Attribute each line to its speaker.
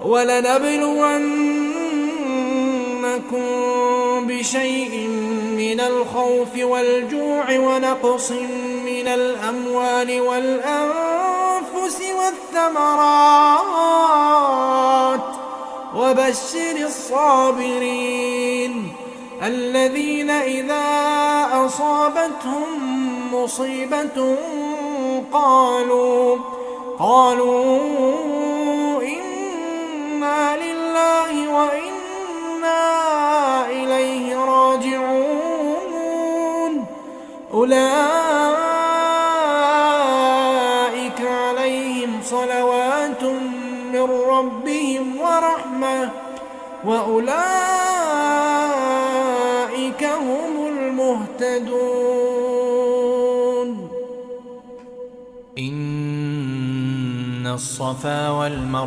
Speaker 1: ولنبلونكم بشيء من الخوف والجوع ونقص من الأموال والأنفس والثمرات وبشر الصابرين الذين إذا أصابتهم مصيبة قالوا إنا لله وإنا إليه راجعون أولئك عليهم صلوات من ربهم ورحمة وأولئك هم المهتدون.
Speaker 2: إن الصفا والمروة